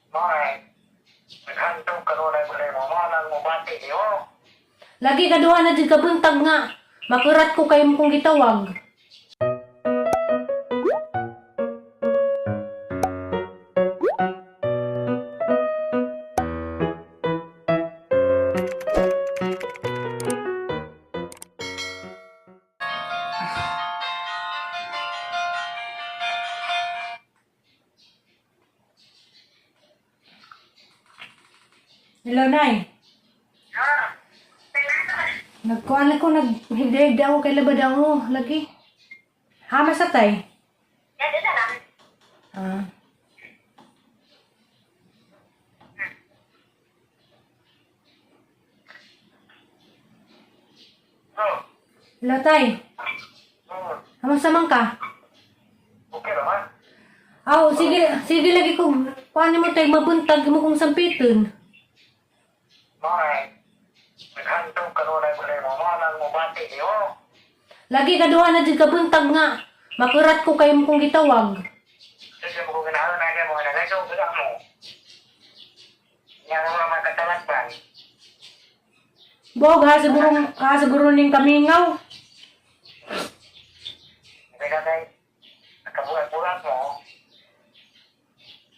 Bakit? Naghantong ka rin ay mamalang mo bati niyo. Lagi kaduha na dyan kabuntag nga. Makurat ko kayo kong gitawag. Hello, Nay. Nagkuhan ako, naghigda ako kay labad ako. Lagi. Hama sa tay. Ah. Hello, tay. Hama sa man ka? Okay naman. Aw, sige lagi ko. Paano mo tayo mabuntag mo kung sampiton? Bakit? Naghantong ka rin ay mamalang mo bati niyo. Lagi kaduha na dyan kabuntag nga. Makurat ko kayo kong gitawag. Sige mo kung ganahan na niya mo, nagayso ko lang mo. Yan ang mga magkatalat ba? Bog, ha siguro ning kamingaw. Kaya tayo, nakabulat-bulat mo.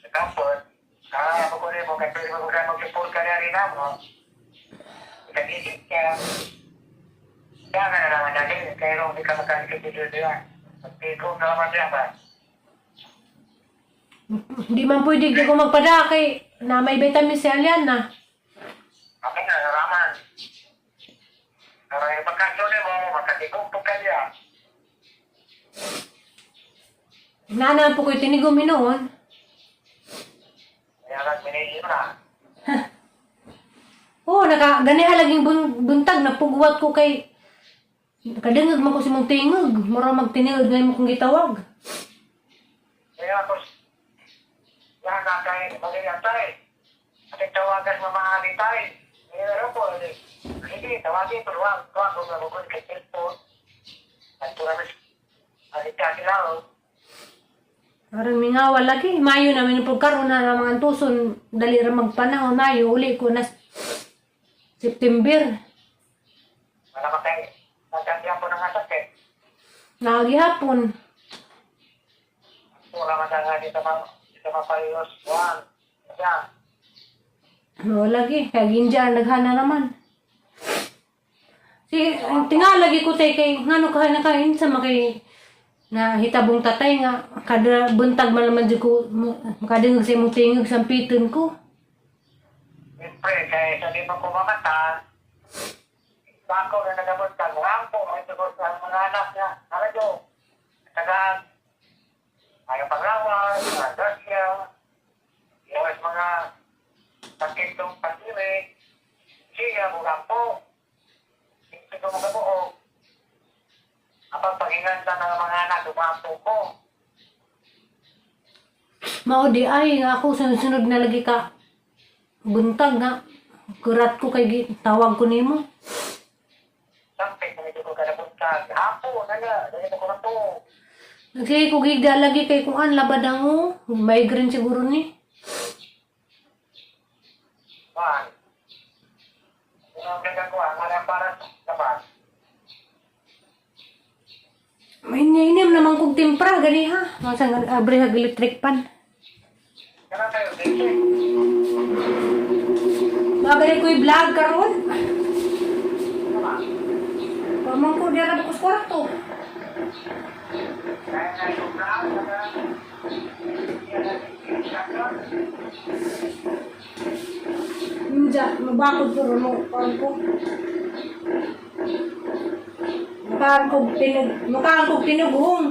Nakampot. Ako ko rin mo, kasi rin mo mag-report ka na rin ako. Nag-isip ka. Kaya nga na naman natin, kaya nung hindi ka magkakit dito diyan. Mag-ikot na naman diyan ba? Hindi man pwede di ko magpada kay na may vitamin C alyan na. Akin na, naraman. Para yung pagkasyon mo, magkatigong ka diyan. Naanan po ko tinigom noon. Kaya nag-minili na. Oo, ganiha laging buntag na pugwat ko kay kadungag man ko si mong tingog. Mura magtinigog ngayon mo kong gitawag. Kaya ako, yan na tayo, mag-iyan tayo. At tawagan mamahali tayo. Ngayon po, hindi, tawagin ko, tuwag ko na bukod kay Pilpo. At tuwag alita sila, Parang mingawa lagi. Mayo namin yung pagkaroon na ng mga tuson. Dali rin magpanahon. Mayo, uli ko na September. wala matay. Natanggihan po ng asakit. Nakagihapon. Wala matanggihan dito mapayos. Juan. Yan. No, lagi. Kaya ginja, naghana naman. Si, tinga lagi ko tayo kay, ngano kain na kain sa makay na hitabong tatay nga. Kada buntag man naman di ko, makadingag sa imong tingog sa piton ko. Siyempre, kaya sa di mo kumakata, bako na nagabot ka, muhampo, may tugot sa mga anak niya. Aradyo, tagaan, ayaw panglawan, mga dasya, iwas mga sakit ng pag-ibig, siya, muhampo, hindi ko magabuo. Kapag pag-inganta ng mga anak, muhampo ko. Mao di ay nga ako sunod-sunod na lagi ka buntag nga. Kurat ko kay tawag ko nimo. Sampai kung ito ko kanapunta, hapo, naga, dahil ko na to. Sige ko gigda lagi kay kung an labad ang migraine siguro ni. Juan, kung ang gagagawa, para naman. May inim naman kong timpra gani ha. Masang abrehag electric pan. Kaya tayo, dito. Babalik ko i-vlog karon. Naman. Pamang ko dira ko sa kwarto. Kaya nga yung vlog, naga, Minja, mabakod ko ron mo ko. Mukhaan kong tinugong.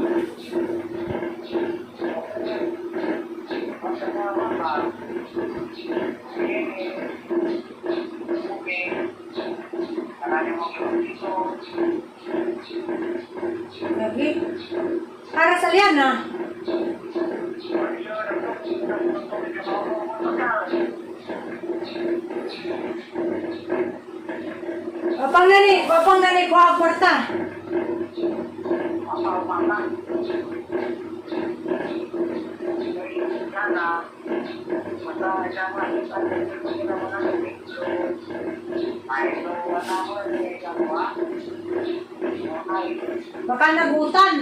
Lagi. Para sa liana. Papang nani ko ang kwarta. Baka nagutan.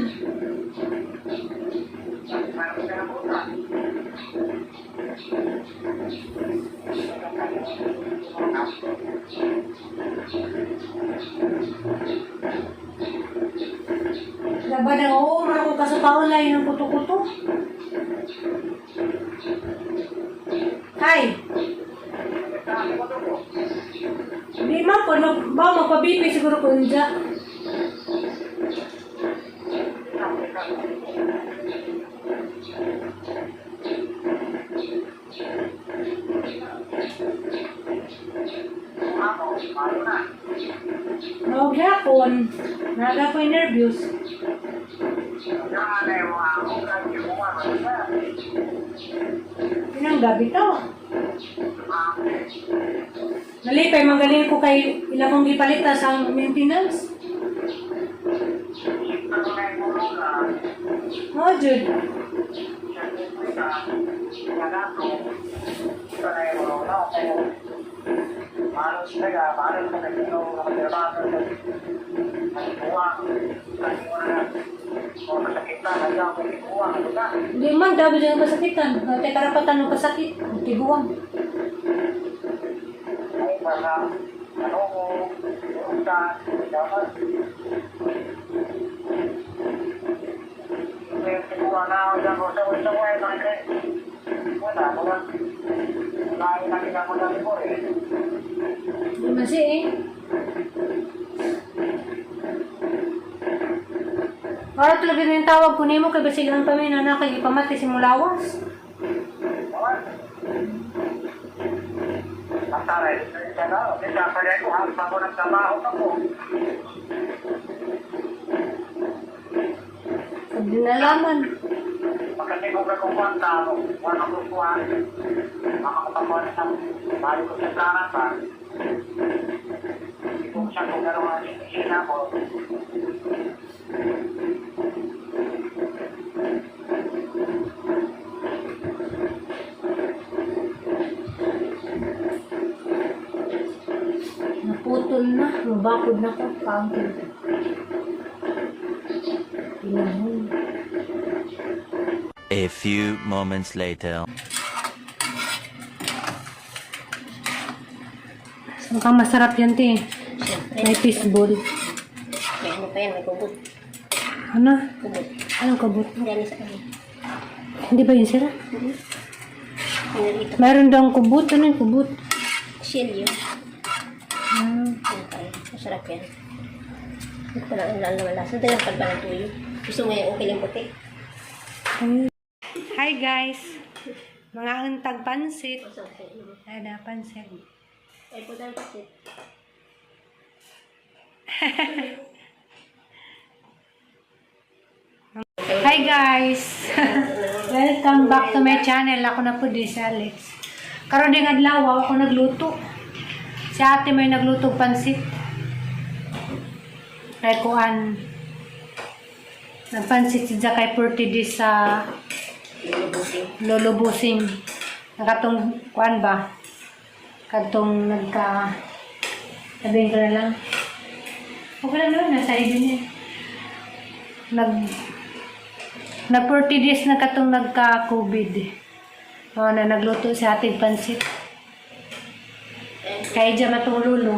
Diba na, oo, marunong ka sa paulay ng kuto-kuto. Hi! Hindi ma, ba magpabipi siguro ko yun dyan. No, hapon. Naga ko yung nervyos. Pinang gabi to. Nalipay, magaling ko kay ilang kong gipalita sa maintenance. Oh, Jude. Hindi man, dami dyan ang kasakitan. Tay karapatan ng kasakit. Tiguang. Hindi masih eh. Para talaga na yung tawag ko nimo kay basigan pa may nanakay ipamati si Mulawas. Hindi nalaman. Makanya ko kumpanta mo, wala ko kuwan. Makakapakuan sa bali ko sa tarapan. Kung siya kung gano'n ang isina mo. Naputol na, mabakod na ko, pangkil. Pinahon. A few moments later. Mukhang masarap yan, te. May fishball. May ano pa yan, may kubot. Ano? Kubot. Anong kabut? Yan sa kanya. Hindi ba yun sila? Ano dito? Meron daw kubut. Ano yung kubut? Shell yun. Ah. Ano tayo? Masarap yan. Ito pa lang ang naman lasa. Ito yung pagpa ng tuyo. Gusto mo yung okay lang puti. Hi guys! Mga antag pansit. Ada pansit. Ay po tayo puti. Hi guys! Welcome back to my channel. Ako na po di si Alex. Karon ding adlaw ako nagluto. Si ate may nagluto pansit. Kay kuan. Nagpansit si Jakay 40 days sa Lolobusing. Nakatong kuan ba? Katong nagka sabihin ko na lang. Okay lang naman, nasa idea niya. Nag 40 days na katong nagka-COVID. O, na nagluto si ating pansit. Kaya dyan matong lulo.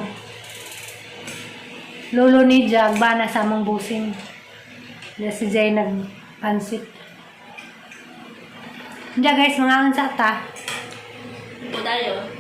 Lulo ni Jag, bana sa among busing. Na si Jay nagpansit. Diyan guys, mga ansa ta. Ito tayo.